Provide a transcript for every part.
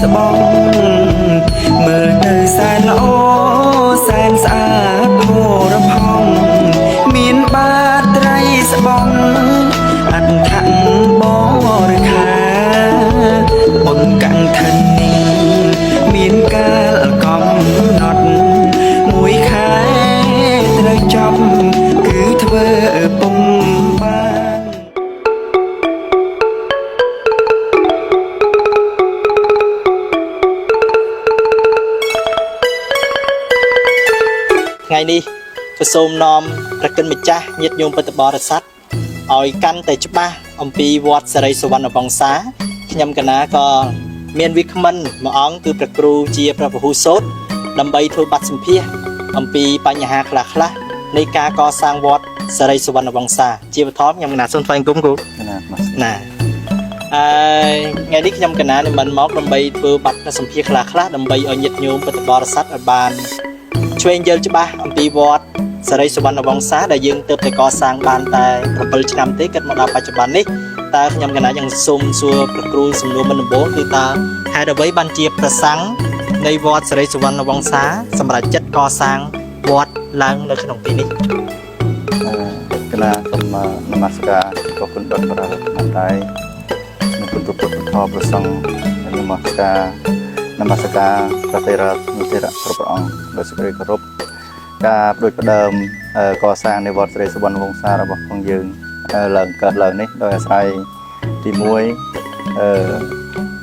ស្បង់មើលទៅសែនល្អសែនស្អាតផរផង់មានបាតត្រីស្បង់អដ្ឋបរិខាបុណ្យកឋិននេះមានកាលកំណត់មួយខែត្រូវចប់គឺធ្វើពុំបាន ថ្ងៃនេះក៏សូមនាំព្រះគុណម្ចាស់ញាតិញោមពុទ្ធបរិស័ទឲ្យកាន់តែច្បាស់អំពីវត្តសិរីសុវណ្ណវង្សាខ្ញុំកណាក៏មានវាគ្មិនមួយអង្គគឺព្រះគ្រូជាព្រះពហុសោតដើម្បីធ្វើបទសម្ភាសន៍អំពីបញ្ហាខ្លះៗនៃការកសាងវត្តសិរីសុវណ្ណវង្សាជាបឋមខ្ញុំកណាសូមថ្លែងគុំគ្រូ ណាមក ណាហើយថ្ងៃនេះខ្ញុំកណានិមន្តមកដើម្បីធ្វើបទសម្ភាសន៍ខ្លះៗដើម្បីឲ្យញាតិញោមពុទ្ធបរិស័ទឲ្យបានឆ្វេងយល់ច្បាស់អំពីវត្តសិរីសុវណ្ណវង្សាដែលយើងទើបតែកសាងបានតែ7ឆ្នាំទេគិតមកដល់បច្ចុប្បន្ននេះតើខ្ញុំកណាយ៉ាងសូមសួរព្រះគ្រូសំណួរមុនដំបូងគឺតើហេតុអ្វីបានជាព្រះសង្ឃនៃវត្តសិរីសុវណ្ណវង្សាសម្រាប់ចិត្តកសាងវត្តឡើងនៅក្នុងទីនេះ កណាសូមនមស្ការក៏គុណដុតប្រមន្តៃនិងគុណព្រះពុទ្ធធម៌ប្រសង្ឃនមស្ការនមស្ការព្រះថេរៈធេរៈគ្រប់ព្រះអង្គដោយសេចក្តីគោរពការផ្ដួចផ្ដើមកសាងនៃវត្តសិរីសុវណ្ណវង្សារបស់ផងយើងឡើងកើតឡើងនេះដោយអាស្រ័យទី1អឺ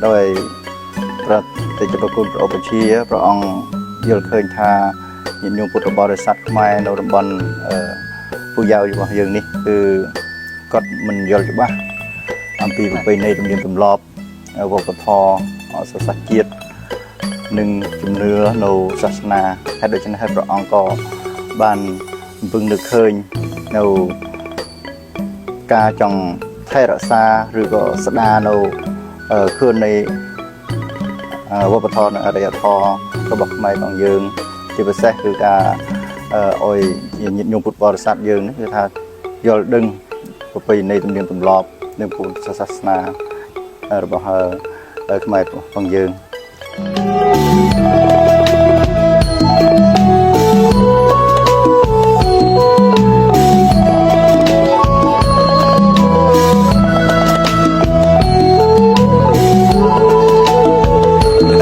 ដោយព្រះតេជព្រះគុណព្រះឧបជាព្រះអង្គយល់ឃើញថាញាតិញោមពុទ្ធបរិស័ទខ្មែរនៅតំបន់អឺ ពូយ៉ាវរបស់យើងនេះគឺគាត់មិនយល់ច្បាស់អំពីប្រពៃណីទំនៀមទម្លាប់វប្បធម៌អក្សរសាស្ត្រជាតិនិងជំនឿនៅសាសនាហើយដូច្នេះហើយព្រះអង្គក៏បានពឹងនឹកឃើញនៅការចង់ថែរក្សាឬក៏ស្ដារនៅខឿននៃវប្បធម៌និងអរិយធម៌របស់ខ្មែរของយើងជាពិសេសគឺការ ឲ្យញាតិញោមពុទ្ធបរិស័ទយើងនេះគឺថាយល់ដឹងប្រពៃណីទំនៀមទម្លាប់និងពុទ្ធសាសនារបស់ខ្មែរផងយើង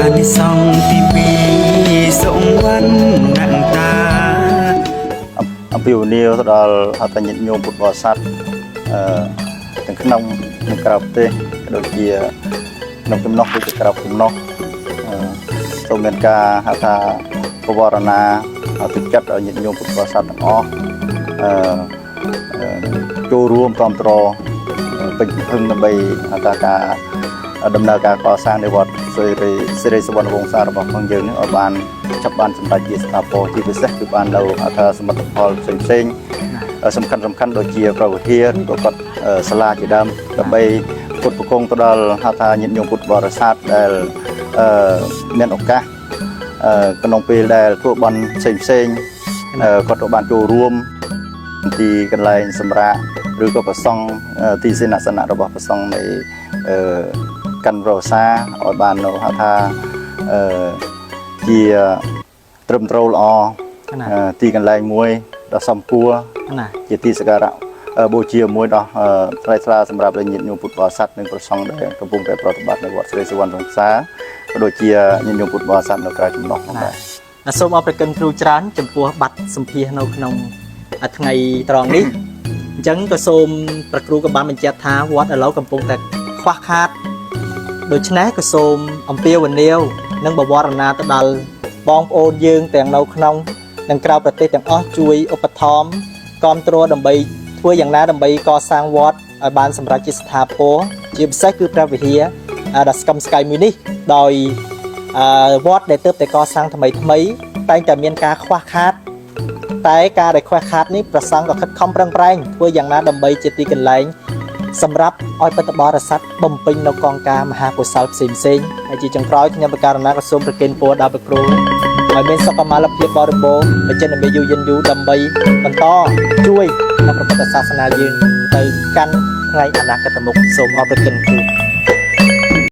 អានិសង្សទី2សុវណ្ណតា អំពាវនាវទៅដល់អត្តញាតិញោមពុទ្ធបរិស័ទអឺទាំងក្នុងនិងក្រៅប្រទេសក៏ដូចជាក្នុងចំណោះឬក៏ក្រៅចំណោះអឺសូមមានការហៅថាបវរណាទឹកចិត្តឲ្យញាតិញោមពុទ្ធបរិស័ទទាំងអស់អឺអឺចូលរួមគ្រប់គ្រងពេញទំហឹងដើម្បីហៅថាការដំណើរការកសាងនៃវត្តសិរីសិរីសុវណ្ណវង្សារបស់ផងយើងនេះឲ្យបានចាប់បានសម្រេចជាស្ថាពរជាពិសេសគឺបាននៅហៅថាសមិទ្ធផលផ្សេងផ្សេងៗសំខាន់សំខាន់ដូចជាព្រះវិហារឬក៏គាត់សាលាជាដើមដើម្បីពុទ្ធប្រគងទៅដល់ហៅថាញាតិញោមពុទ្ធបរិស័ទដែលអឺមានឱកាសអឺក្នុងពេលដែលធ្វើបុណ្យផ្សេងផ្សេងៗគាត់ក៏បានចូលរួមទីកន្លែងសម្រាកឬក៏ប្រសង់ទីសេនាសនៈរបស់ប្រសង់នៃអឺកាន់រសាឲ្យបាននៅហៅថាអឺជាត្រឹមត្រូវល្អ ណា ទីកន្លែងមួយដ៏សមគួរ ណា ជាទីសក្ការៈបូជាមួយដ៏ថ្លៃថ្លាសម្រាប់ញាតិញោមពុទ្ធបរិស័ទនិងព្រះសង្ឃដែលកំពុងតែប្រតិបត្តិនៅវត្តសិរីសុវណ្ណវង្សាក៏ដូចជាញាតិញោមពុទ្ធបរិស័ទនៅក្រៅចំណោះផងដែរ ណាសូមអរព្រះគុណគ្រូច្រើនចំពោះប័ណ្ណសម្ភាសន៍នៅក្នុងថ្ងៃត្រង់នេះអញ្ចឹងក៏សូមព្រះគ្រូក៏បានបញ្ជាក់ថាវត្តឥឡូវកំពុងតែខ្វះខាតដូច្នេះក៏សូមអំពាវនាវនិងបវរណាទៅដល់បងប្អូនយើងទាំងនៅក្នុងនិងក្រៅប្រទេសទាំងអស់ជួយឧបត្ថម្ភគាំទ្រដើម្បីធ្វើយ៉ាងណាដើម្បីកសាងវត្តឲ្យបានសម្រេចជាស្ថាពរជាពិសេសគឺព្រះវិហារដ៏ស្កឹមស្កៃមួយនេះដោយ អឺវត្តដែលទើបតែកសាងថ្មីថ្មីតែងតែមានការខ្វះខាតតែការដែលខ្វះខាតនេះព្រះសង្ឃក៏ខិតខំប្រឹងប្រែងធ្វើយ៉ាងណាដើម្បីជាទីកន្លែងសម្រាប់ឲ្យពុទ្ធបរិស័ទបំពេញនៅកងការមហាកុសលផ្សេងផ្សេងៗហើយជាចុងក្រោយខ្ញុំបករណាក៏សូមប្រគេនពរដល់ព្រះគ្រូឲ្យមានសុខុមាលភាពបរិបូរណ៍បច្ចិនមេយូរយិនយូរដើម្បីបន្តជួយដល់ព្រះពុទ្ធសាសនាយើងទៅកាន់ថ្ងៃអនាគតមុខសូមអរព្រគុណគ្រូ។